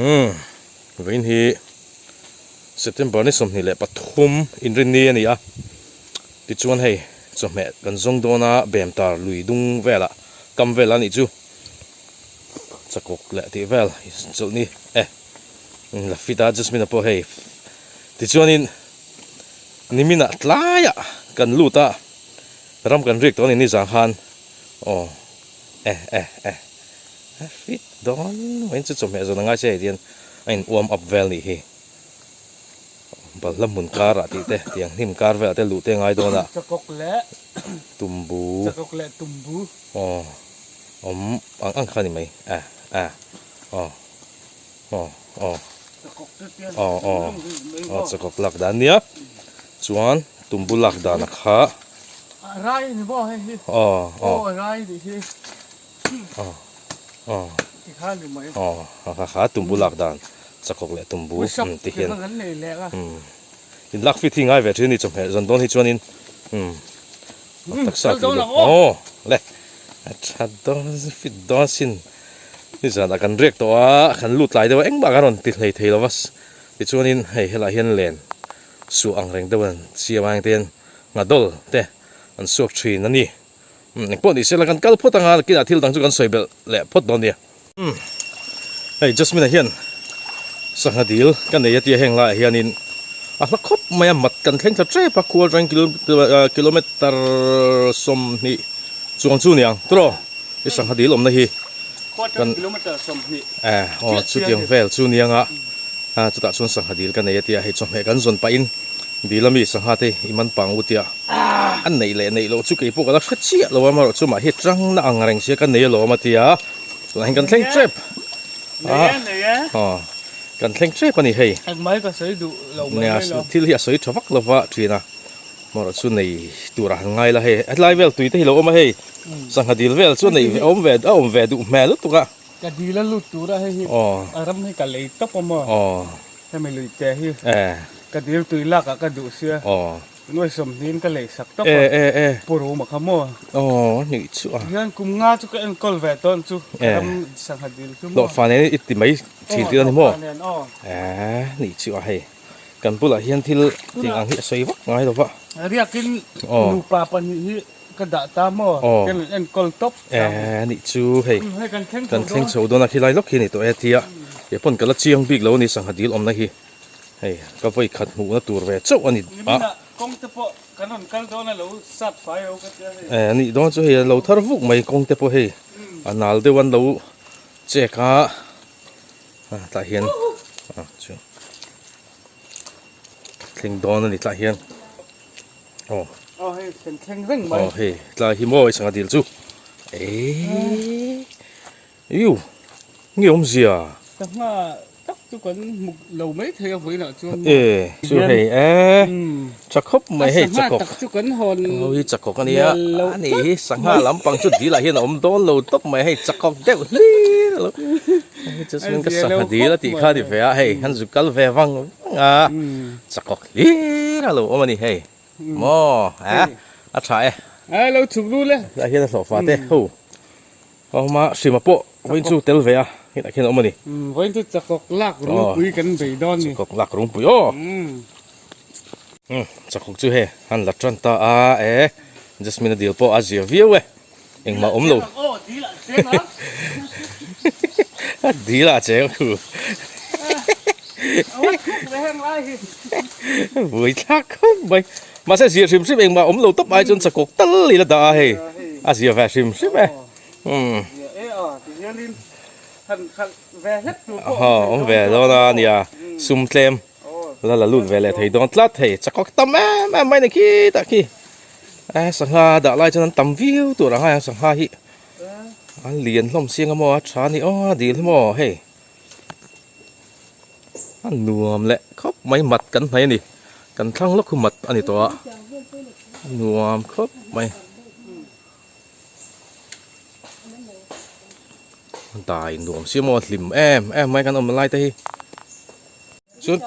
Umm vawiin hi September ni 23 inrinni a ni a, tichuan hei chawhmeh kan zawng dawn a bem tar lui dung velah kam vel a nih chu chakawk leh tih vel chawlhni e la fit a Jasmine a pawh hei tichuanin niminah tlaiah kan lut a ram kan riak tawh a ni nizan khan aw e e e. A fit dawn mai chu chawhmeh zawn a ngai se hei hian a in warm up vel nih hi balhla hmun karah tih te tiang hnim kar velah te luh te a ngai dawn a Chakawk leh tumbu Chakawk leh tumbu aw awm ang ang kha ni mai a a aw aw aw Chakawk te tiang aw aw aw chakawk lak dan nia chuan tumbu lak dan a kha A rai ni maw hei hi aw aw aw a rai nih hi. Aw kha tumbu lak dan chakawk leh tumbu ti hian in lak fit hi ngai ve thin a ni chawhmeh zawn dawn hi chuanin taksa tih duh aw le a tha dawn fit dawn sin nizanah kan riak tawh a kan lut tlai deuh a engmah kan rawn ti hlei thei lo va tichuanin hei helaiah hian len suah ang reng deuh an siam a hengte hian nghadawl te an suak thin a ni. Eng pawh ni sela kan kal phawt anga kinah thil dang chu kan sawi belh leh phawt dawn nia. Hei Jasmine-a hian sangha dil ka nei a tia heng laiah hianin a hla khawp mai a mat kan thleng thla tep a khual atangin kilometer 20 chuang chu niang tawh i sangha dil awmna hi kan kilometer 20 aw chutiang vel chu niang a chutah chuan sangha dil ka nei a tia hei chawhmeh kan zawn pahin Dil ami sangha te i man pang u tia a neih leh neih loh chu kei pawh ka la hre chiah lo a amaherawh chu mahhi tangna ang reng sia ka nei alawm a tia tunah hian kan thleng tep a aw kan thleng tep a ni hei nia thil hi a sawi tha vak lova thin a amaherawh chu nei tur a han ngai la hei helai vel tui te hi lo awm a hei sangha dil vel chu a neih ve awm ve a awm ve duh hmel lutuk a ka dil a lut tur a hei hi a ram hi ka lei tawp a maw. Hemi lui te hi ka dil tui lak ah ka duh sia nuai 20 in ka lei sak tawp a pu Ruma kha maw hian kum nga chu ka enkawl ve tawn chu ka ram sangha dil chu maw hlawhfa nen i ti mai thin tih a ni maw nih chu a hei kan bulah hian thil ting ang hi a sawi vak ngai lo va riakin nupa pahnih hi Ka dah ta maw? Kan in enkawl tawp ta. Eh nih chu hei kan thleng chho dawn a khilai lawk hi ni tawh e tia kei pawn ka la chiang bik lo a ni sangha dil awmna hi hei ka vawi khat hmuhna tur ve chauh a ni a. Niminah kawng te pawh kan rawn kal dawn a lo sat fai ho ka tia hei. Eh nih dawn chu hei a lo thar vuk mai kawng te pawh hei a nal deuh an lo chek a tah hian chu thleng dawn a ni tah hian. Aw. Aw hei kan thleng reng mai. Aw hei tlai hi maw i sangha dil chu. Eee. Iu. Nge awmzia. Sangha tak chu kan hmu lo mai thei a vawiinah chuan. E chu hei e. Tha khawp mai hei chakawk. Sangha tak chu kan hawn. Ho hi chakawk ania. Ani hi sangha lampang chu dil ah hian a awm dawn lo tawp mai hei chakawk deuh hlir alo. Hei chu chuan ka sangha dil a tih kha ni ve a hei han zu kal ve vang vang a. Chakawk hlir a lo awm a ni hei maw a a tha e. A lo chhuk ru le. Tlai hian a hlawh fa te ho a awm a hrima pawh vawiin chu tel ve a hetah khian a awm a ni. Vawiin chu chakawk lak rungpui kan bei dawn ni. Chakawk lak rungpui aw. Chakawk chu hei han la tan ta a e Jasmine a dil pawh a zia viau e engmah awm lo. A dil ah cheng khu. Vui thlak khawp mai. Mahse zia hrim hrim engmah awm lo tawp ai chuan chakawk tal ila dah a hei. A zia ve hrim hrim e. Awm ve dawn a nia sum tlem la la lut ve leh thei dawn tlat hei chakawk tam em em mai ni khitah khi. Sangha dah lai chuan an tam viau tur ang a sangha hi an lian hlawm siang a maw a tha a ni aw a dil hi maw hei a nuam leh khawp mai mat kan hnaih a ni kan thlang lawk khu mat a ni tawh a a nuam khawp mai dai nuam sia maw a hlim em em mai kan awm lai te hi chuan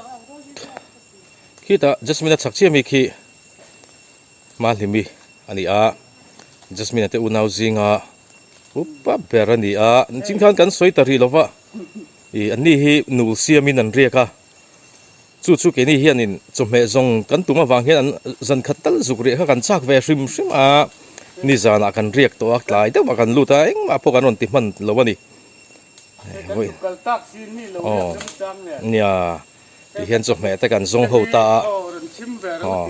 khitah Jasmine a chhak chiah mi khi. Mahlimi a ni a, Jasmine a te unau zinga upa ber a ni a, niching khan kan sawi ta rih lo va. Ih an ni hi nul siamin an riak a, chu chu keini hianin chawhmeh zawng kan tum avang hian an zan khat tal zuk riah kha kan chak ve hrim hrim a, nizanah kan riak tawh a, tlai deuhah kan lut a, engmah pawh kan rawn ti hman lo a ni. Aw nia ti hian chawhmeh te kan zawng ho ta a, aw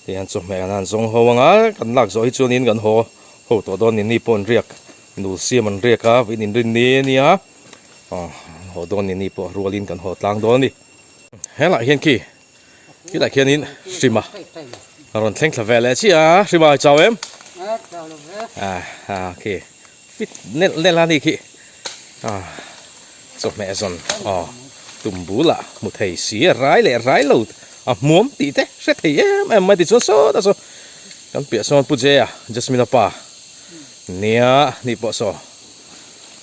ti hian chawhmeh kan han zawng ho ang a, kan lak zawh hi chuanin kan haw ho tawh dawn ni, ni pawh an riak. Nul siam an riak a, vawiin inrin ni a nia, aw haw dawn ni ni pawh rualin kan haw tlang dawn a ni. Helaiah hian khi khilaiah khianin hrima a rawn thleng thla ve leh chiah a, hrima i chau em? Ah ah khi fit nelh nelh a ni khi ah chawhmeh zawn aw tum bulah hmu thei si a rai leh rai lo a hmuam tih te hre thei em em mai tichuan sawtah saw kan piah sawn Pu Jaya Jasmine-a pa Nia, ni pawh saw.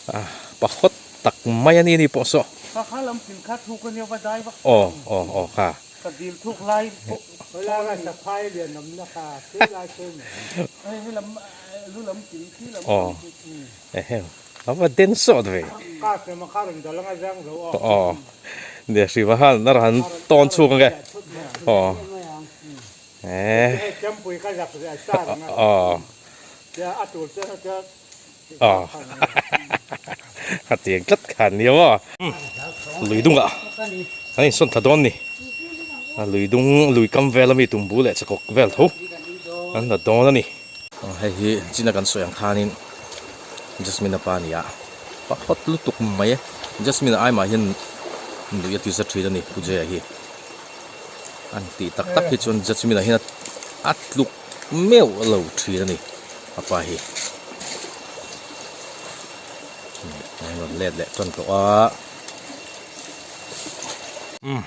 Ah, pa hawt tak mai a ni ni pawh saw. Kha kha lam thil kha thuk a nia va dai vak. Aw, aw, aw kha. Ka dil thuk lai pawh. Khawilai lai saphai lian awmna kha khi lai khi ni. Hei he lam lu lam thil khi lam Aw, ehem, a va den sawt ve. Kar hrem a kha rawn dal anga zang zo aw. Aw, nia hrim a han a han tawn chhuak ang e. Aw. A tiang tlat khan nia maw lui dungah an insawn thla dawn ni a lui dung lui kam vel ami tumbu leh chakawk vel tho an la dawn a ni hei hi china kan sawi ang khanin Jasmine-a pa a ni a pakhat lutuk mai Jasmine-a ai mah hian lui a ti za thin a ni Pu Jaya hi. An tih tak tak hi chuan Jasmine ah hian a tluk meuh lo thin a ni a pa hi. An rawn let leh tan tawh a. Umm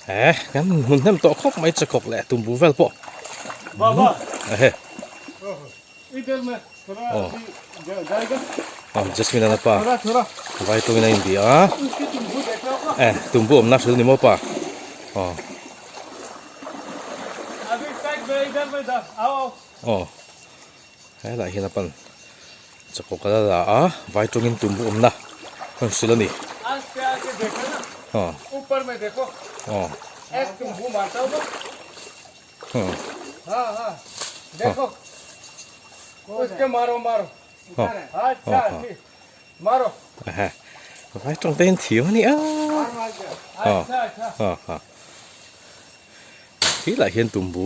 eh kan hmun hnem tawh khawp mai chakawk leh tumbu vel pawh. Baba. Ehe. Aw Jasmine an a pa vai tawngin a inbia a eh tumbu awmna hril ni maw pa aw aw helaiah hian a pan chakawk a la la a vai tawngin tumbu awmna a rawn hrilh a ni aw aw. Vai tawng te in thiam a ni a khi lah hian tumbu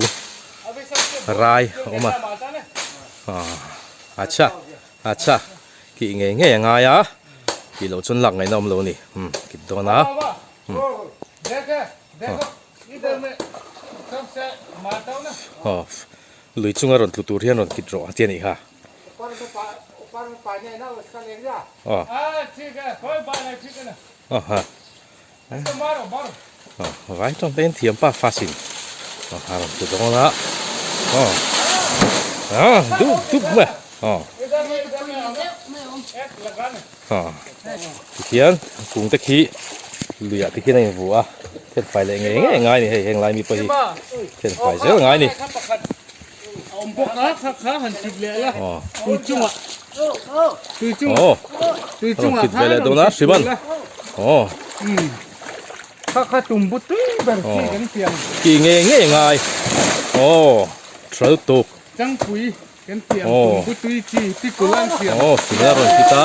rai a awm a acha acha kih ngei ngei a ngai a tih loh chuan lak ngaihna awm lo a ni kit dawn a. Aw lui chunga rawn tlu tur hian rawn kit rawh a ti a nih kha. Aw aw ha aw vai tawng te in thiam pa fasin aw a rawn tlu dawn a aw ah dup dup mai aw aw tikhian kung te khi luiah te khian a invu a then fai leh ngei ngei ngai a ni hei heng lai mi pawh hi then fai zel ngai a ni. Aw a rawn kit ve leh dawn a hrim an aw tih ngei ngei ngai aw tha lutuk. Kan tiang tumbu tui chi pikul an siam. Aw sila rawn ti ta.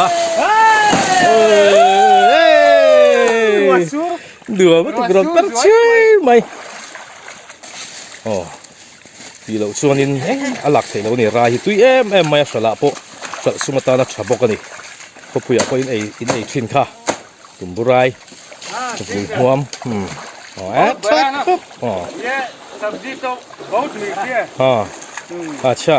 Dua ma tuk rawn par chiai mai. Aw tih loh chuanin eng a lak theih loh a ni rai hi tui em em mai a hralah pawh hralh sum atana tha bawk a ni. Khawpuiah pawh in ei in ei thin kha tumbu rai vui hmuam aw e tha khawp aw. Aw acha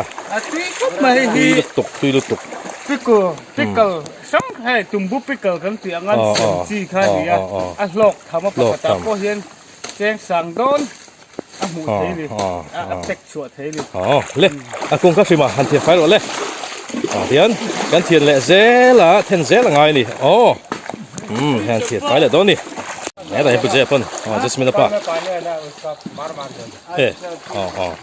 tui lutuk tui lutuk. Pickle pickle hrang hei tumbu pickle kan tih ang an siam chi kha a ni a a hlawk tham a pakhatah pawh hian cheng sang dawn a hmuh thei ni a pack chhuah thei ni. Aw le a kung kha hrim a han thian fai rawh le ah hian kan thian leh zel a then zel a ngai a ni aw umm hei an thian fai leh dawn a ni hetah hian pu Jaya pawn aw Jasmine a pa e aw aw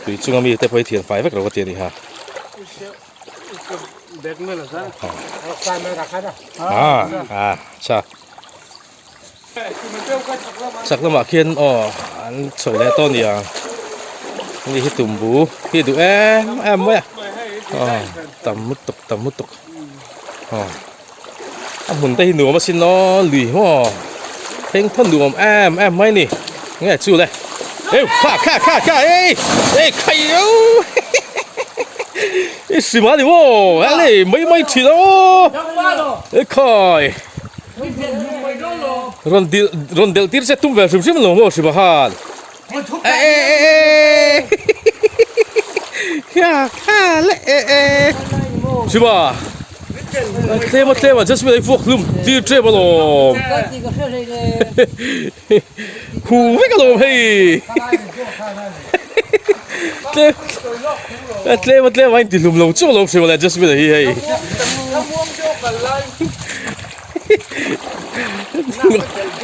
tui chunga mi te pawh hi thian fai vek lo ka ti a ni ha. Ah ah cha chak lamah khian aw an chho leh tawh a ni ang hei hi tumbu hi duh em em mai a aw tam lutuk tam lutuk aw a hmun te hi nuam asin aw lui maw thleng thawn nuam em em mai a ni nge chu le eu kha kha kha kha ei ei khai eu i hrim a ni maw a lei mai mai thin aw e khai rawn dil rawn delh tir che tum ve hrim hrim lo maw hrim a khan e e e e kha kha le e e hrim a tlem a tlem a jasmine a i vuak hlum tir tep alawm Hu vek alawm hei tlem tlem a tlem a inti hlum lo chu alawm hrilh le Jasmine hi hei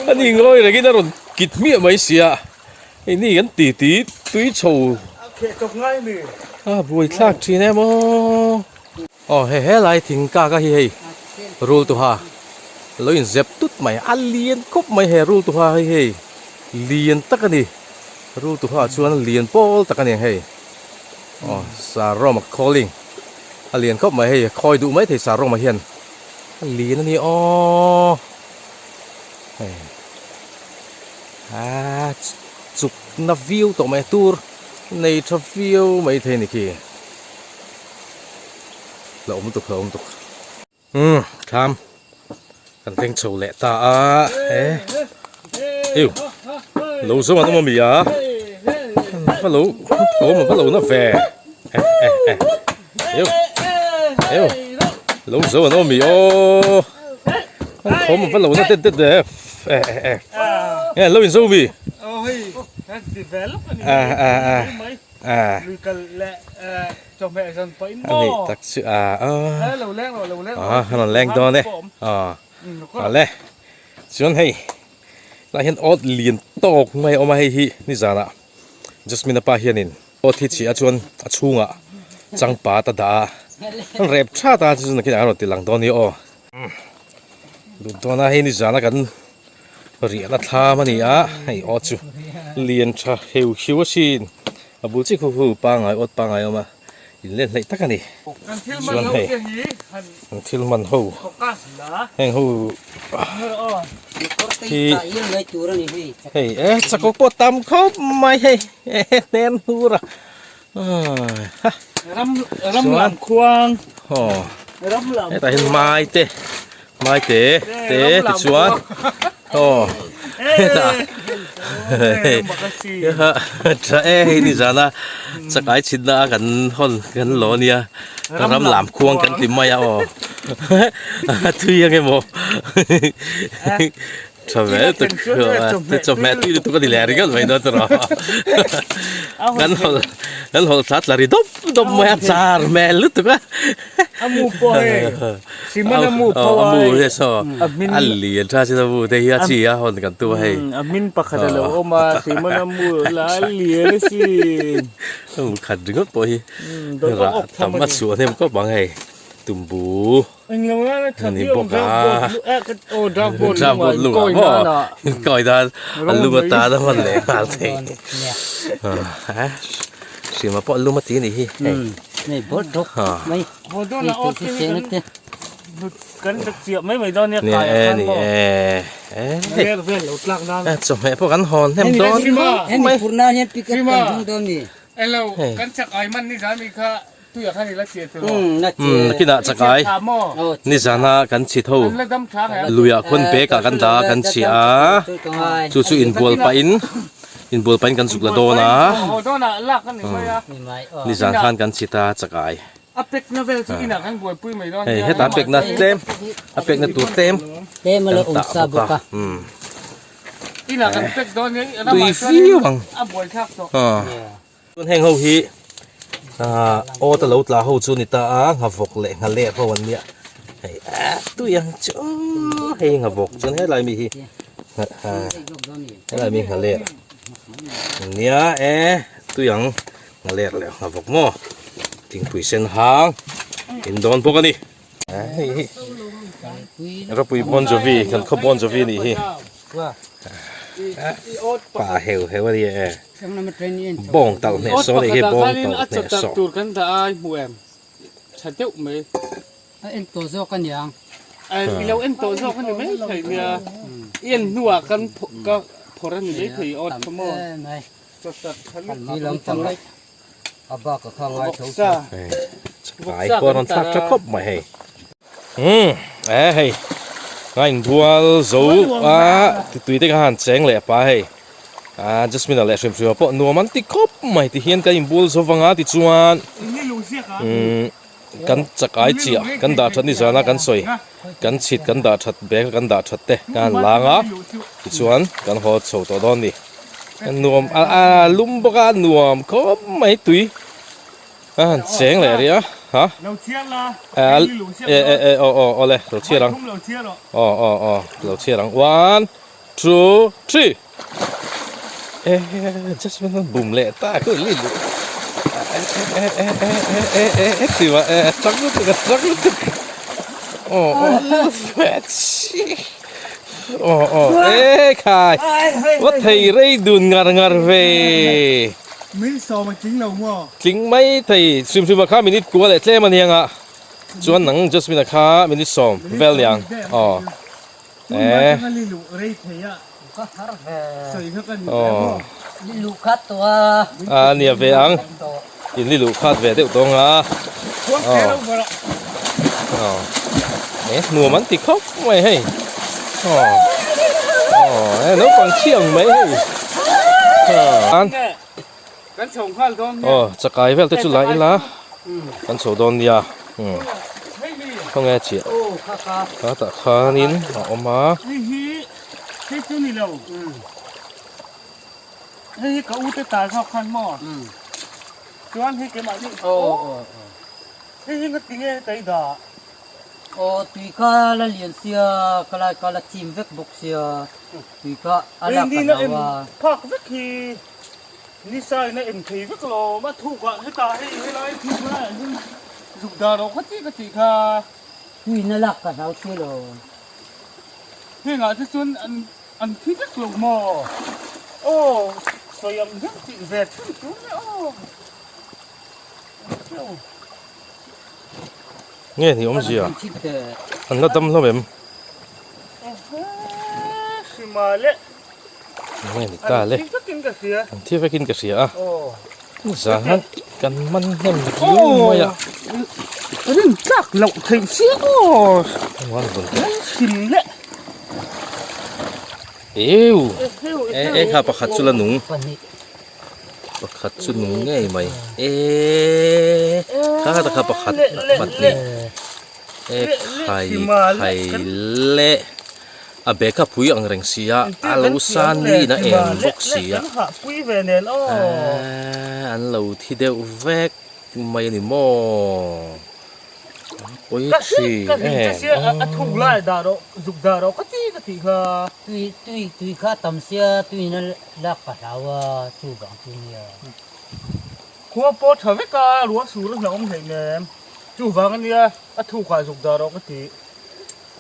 ani ngawi rengin a rawn kit hmiah mai sia hei ni kan ti ti tui chho a buaithlak thin em aw. Aw he helai thing kak a hi hei rul tuha lo in zep tut mai a lian khawp mai he rul tuha hi hei lian tak a ni rul tuha chuan lian pawl tak a ni ang hei aw saroma calling a lian khawp mai hei a khawi duh mai thei saroma hian a lian a ni aw hei ah chuk na viau tawh mai tur nei tha viau mai thei a ni khi. Hlauhawm lutuk hlauhawm lutuk umm thlam kan thleng chho leh ta a he iu lo zawng an awm ami a va lo awm va lo na ve eh eh eh iu iu lo zawng an awm ami aw an khawm va lo na det det ve eh eh eh eh lo in zo mi ah ah ah ah Lui kal leh chawhmeh zan pah in a nih tak chu a a lo leng rawh lo leng a han leng dawn e a a le chuan hei lai hian awt lian tawk mai a awm a hei hi nizanah Jasmine a pa hianin awt hi chhiah chuan a chhungah changpat a dah a an rep that a chu chu nakinah a rawn ti lang dawn a ni aw duh dawn a hei nizana kan riahna thlam a ni a hei aw chu lian tha heu heu asin a bul chi khu khu pangai awt pangai a awm a in len hleih tak a ni chuan hei an thil man ho heng ho hi hei e chakawk pawh tam khawp mai hei e hnen hnur a ram ram lam khuang aw hetah hian mai te mai te te tichuan aw hetah tha e hei ni zana chakai chhitna a kan hawn kan lo ania ram lam khuang kan ti mai a aw a thui ang emaw Tha ve lutuk te chawhmeh tui lutuk a ni leh ringawt mai dawn tawh kan hawlh kan hawlh thla tla ri dawp dawp mai a char hmel lutuk a a mu pawh hei cement a mu pawh a mu hi saw a lian tha sin a mu te hi a chi a hawn kan tum a hei a hmin pakhat a lo awm a cement a mu la a lian asin a mu khat ringawt pawh hi rah tam a chhuah hnem khawp ang hei tumbu Ani bawk a Draft lung ah maw inkawi dan a lum atan a hman leh nghal thei Hrima pawh lum a ti a nih hi hei Ni e ni e e chawhmeh pawh kan hawn hnem dawn mai. Nakinah chakai nizana kan chhit ho luiah khawn bag ah kan dah a kan chhiah a chu chu inbual pahin inbual pahin kan zuk la dawn a nizan khan kan chhit a chakai hei hetah a pekna tlem a pekna tur tlem kan tah bawk a tui viau ang. Chuan heng ho hi ah awt a lo tla ho chu ni ta a nghavawk leh nghalek ho an nia hei ah tui ang chu hei nghavawk chuan helai mi hi helai mi nghalek nia e tui ang nghalek leh nghavawk maw thingpui sen hang in dawn bawk a ni. Hei hi Ropui Bon Jovi kan khaw Bon Jovi nih hi. Pa heu heu a ni e. Bawng talh hneh saw nih hi bawng talh hneh saw. Tur kan dah a i hmu em? Tha deuh mai. A en tawh zawk a niang. I lo en tawh zawk a ni mai thei nia. I en hnuah kan ka phawrh a ni mai thei awt kha maw. A bak a kha ngai tho Vawksa. Chakai pawh a rawn thlak tha khawp mai hei. Umm e hei nga inbual zo a titui te kha han cheng leh pa hei a Jasmine a leh hrim hrim a pawh nuam an ti khawp mai ti hian kan inbual zo vang a tichuan umm kan chakai chiah kan dah that ni zana kan sawi kan chhit kan dah that bag a kan dah that te kha han lang a tichuan kan haw chho tawh dawn a ni. Nuam a a lum bawk a nuam khawp mai tui a han cheng leh rih a ha e e e aw aw awle lo chhiar ang aw aw aw lo chhiar ang one two three e just min han bum leh ta ku li lu e e e e e e e ti ma e chak lutuk a chak lutuk aw aw Aw aw e khai va thei rei dun ngar ngar ve. Min sawm a tling lo maw? Tling mai thei hrim hrim a kha minute kua leh tlem a niang a chuan nang Jasmine a kha minute sawm vel niang aw e. Aw a nia ve ang in li luh khat ve deuh tawng a aw aw e nuam an ti khawp mai hei aw aw e naupang chhiang mai hei aw aw chakai vel te chu la ila kan chho dawn nia umm khawnge chiah khatah khanin a awm a. Hei hi ka u te tar zawk khan maw? Chuan hei keimah ni aw hei hi ngati nge heta i dah? Aw tui kha la lian sia ka lai kha la chim vek bawk sia tui kha a lak ka hlau a. Phak vek hi nisa in a en thei vek alawm a thuk ah heta hei helai thuk laiah hian zuk dah rawh kha chi ka tih kha. Tui in a lak ka hlau sia lo. Hengah te chuan an An thi vek lo maw? Aw, sawi ang hian tih ve thung tur le aw. Nge ni awmzia? An la dam hlauh em? Nge ni ta le? An thi vekin ka hria a. Zan han kan man hnem viau mai a. Rin tlak loh theih chiang aw. Hrim le. Eu. E e kha pakhat chu la nung. Pakhat chu nung ngei mai. E kha kha kha pakhat pahnih. E khai khai le. A bag kha pui ang reng si a, a lo san niin a eng bawk si a. Eee an lo thi deuh vek mai a ni maw? Pawi thin em aw.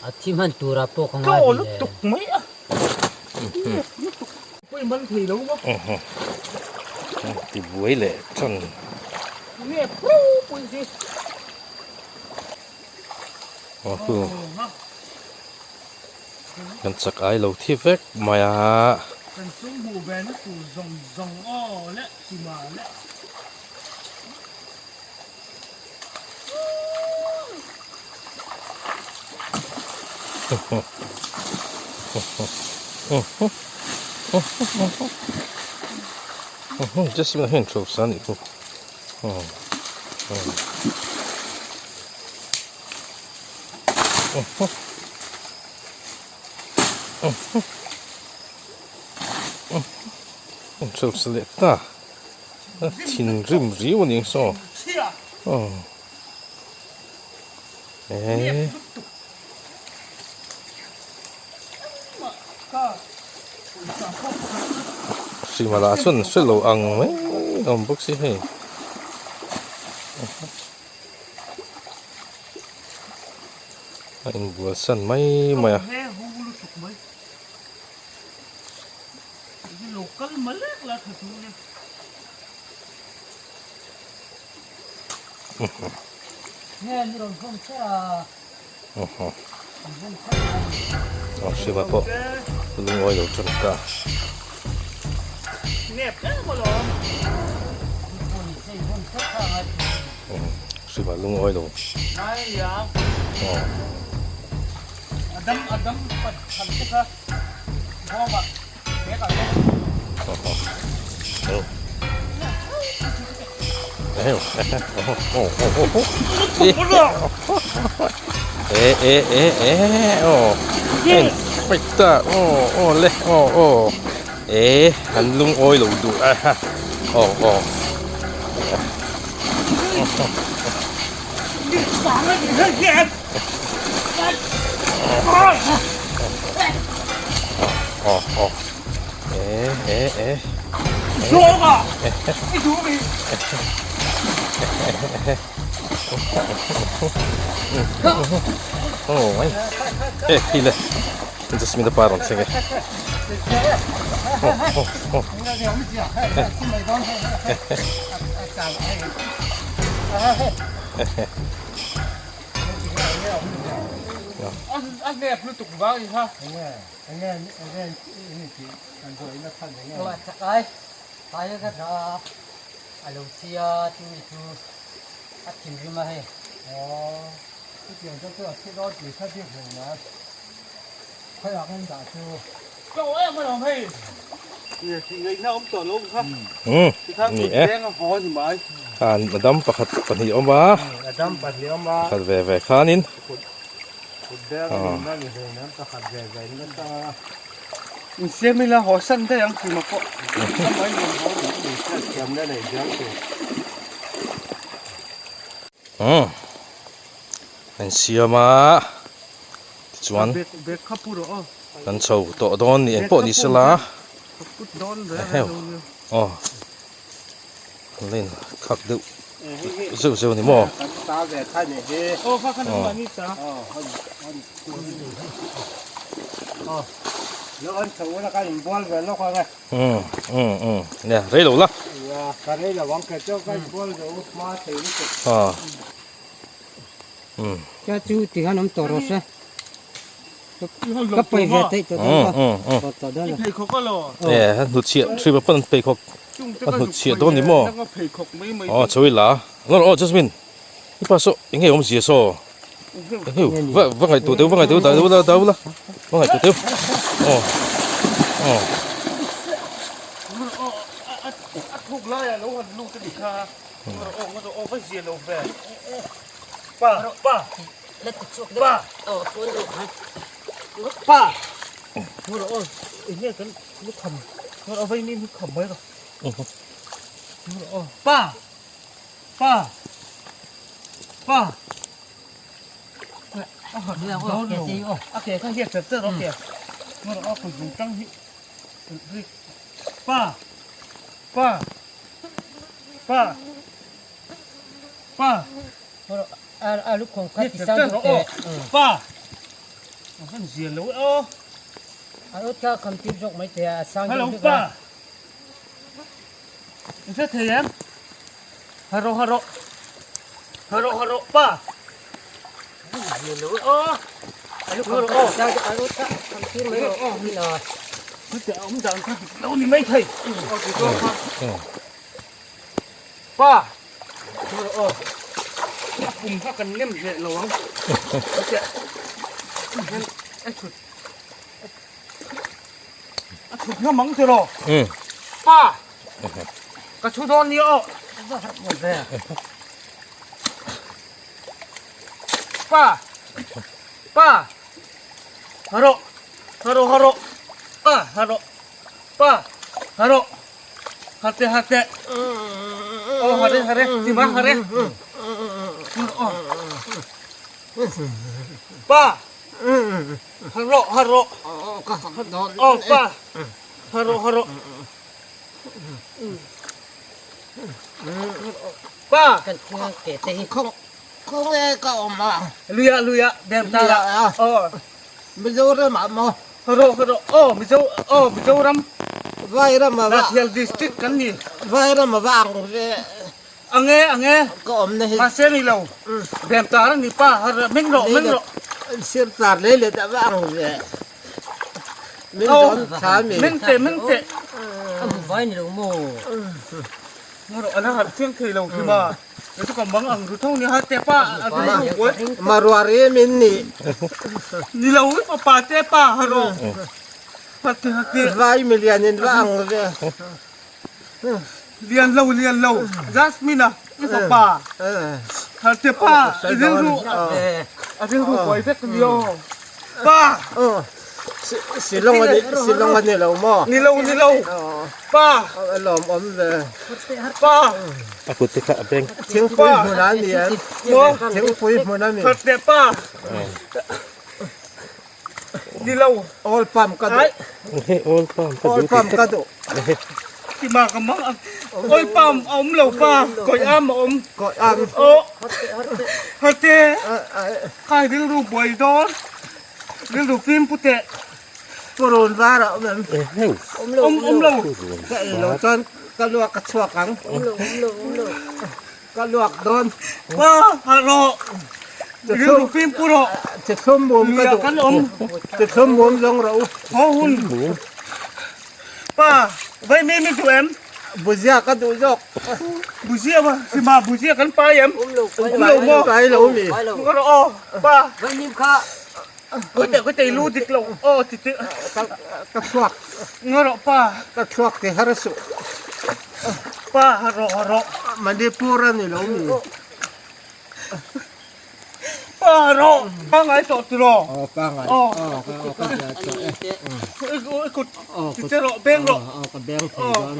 A thi hman turah pawh ka ngai Tlaw lutuk mai a. Lutuk. Pawh i man thei lo maw? Ti buai leh tan. Nge pru pui hi. Aw hu. Kan chak ai lo thi vek mai a. Kan sum hmuh ve na tur zawng zawng aw le sima le. Just a hin thu san ni khu. Thu sa leh ta. A thinrim riau a ni ang saw aw eh hrim lah chuan an hre lo ang mai a awm bawk si hei. A inbual san mai mai a. Aw Shiva pawh lungawi lo tan ta. Shiva lungawi lo. E e e e aw en fight a aw aw le aw aw e an lungawi lo duh a ha aw aw. Aw aw e e e e hi le Jasmine pa rawn thleng e Ni e khan a dam pakhat pahnih a awm a pakhat ve ve khanin umm an siam a tichuan kan chho tawh dawn ni engpawh ni sela eheu aw an la in khak deuh zeuh zeuh a ni maw aw umm umm umm nia rei lo la aw. Cha chu ti khan awm tawh rawh se. Ka pai ve theih tawh dawn ka. Tawh dawn lo. E han hnut chhiah three pa pawn an pheikhawk a hnut chhiah dawn ni maw? Aw chho ila. Lawr aw Jasmine i pa saw eng nge awm zia saw eng nge va va ngaihtuah teu va ngaihtuah dah deuh la dah la va ngaihtuah teu aw aw. Khawnge ka awm a? Luiah luiah bem ta la. Aw. Mizoram ah maw? Hawrawh hawrawh aw Mizo aw Mizoram. Vairam a va. Hnahthial district kan ni. Vairam a va ang ve. Ange ange. Ka awm na hi. Mahse ni lo. Bem tar a ni pa har meng rawh meng rawh. Sir tar lei let a va ang ve. Min dawn tha mi. Meng teh meng teh. A hmu vai ni lo maw? Hawrawh a la harh chiang thei lo hrim a. Maruar i min nih. Vai milian in va ang ve. Shillong a ni Shillong a ni lo maw? A lawmawm ve. A kut te kha a beng. Thingpui hmun a ni em? Thingpui hmun a ni. Oil palm ka duh. Oil palm ka duh. Oil palm ka duh. Oil palm a awm lo pa. Kawi am a awm. Kawi am. Hate. Kai rilru buai dawn. Rilru fim pu teh. Purun var a awm em? Awm lo. Awm lo. Ka ei lo chuan ka luak a chhuak ang. Awm lo awm lo awm lo. Ka luak dawn. Pa harh rawh. Rilru fim pu rawh. Chithlum mum ka duh. Kan awm. Chithlum mum zawng rawh u. Haw hun. Pa vai mi mi duh em? Buzia ka duh zawk. Buzia va sima buzia kan pai em? Awm lo awm lo maw? Pai lo mi. Rawh aw pa. Vai nim kha. Kawite kawite i lu dik lo aw ti ti. Ka thluak. Nga rawh pa. Ka thluak ti har suh. Pa rawh rawh. Manipur a ni lo mi. Pa rawh pa ngai tawh ti rawh. Aw pa ngai. Aw aw ka hria tawh e. I kut ti che rawh beng rawh. Aw ka beng thei dawn.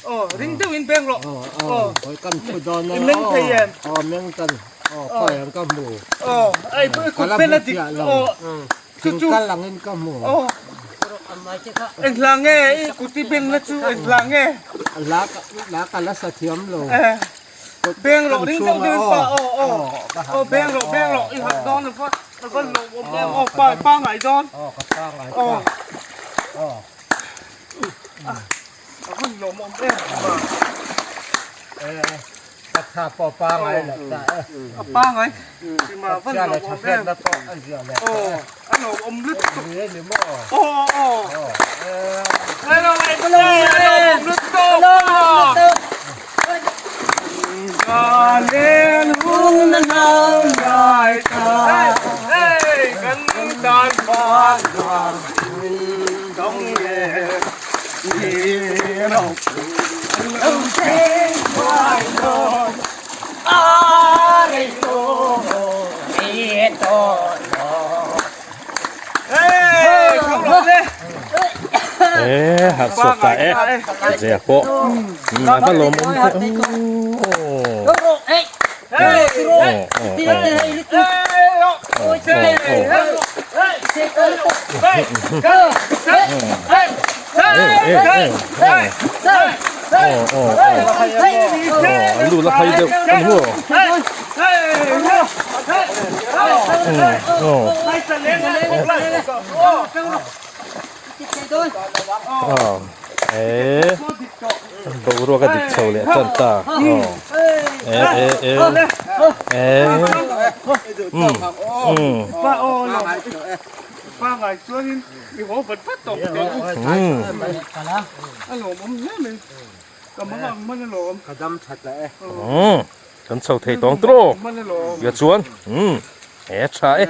Aw ring deuhin beng rawh. Aw aw hawi kan thu dawn I meng thei em? Aw meng tan. Aw khawi ang ka hmu. Aw ai i kut pen a dik. Aw chu chu. Thing kal angin ka hmu. Aw eng hla nge i kut i ben na chu eng hla nge? Hla hla ka la sa thiam lo. Beng rawh ring deuh deuhin pa aw aw aw beng rawh beng rawh i harh dawn a va a va lawm awm em aw pa pa ngai dawn aw ka pa ngai aw aw a va lawm awm em e ka tha pawh pa ngai lo ta e a pa ngai ma va lawm awm em aw a lawm awm lutuk ni maw aw aw hello hello lawm awm lutuk E harh chhuak ta e zia pawh a va lawm awm te aw lu la khai deuh an hu aw e boruak a dik chho leh tan ta aw e e e e um um um kan chho thei tawng tawk ya chuan um e tha e.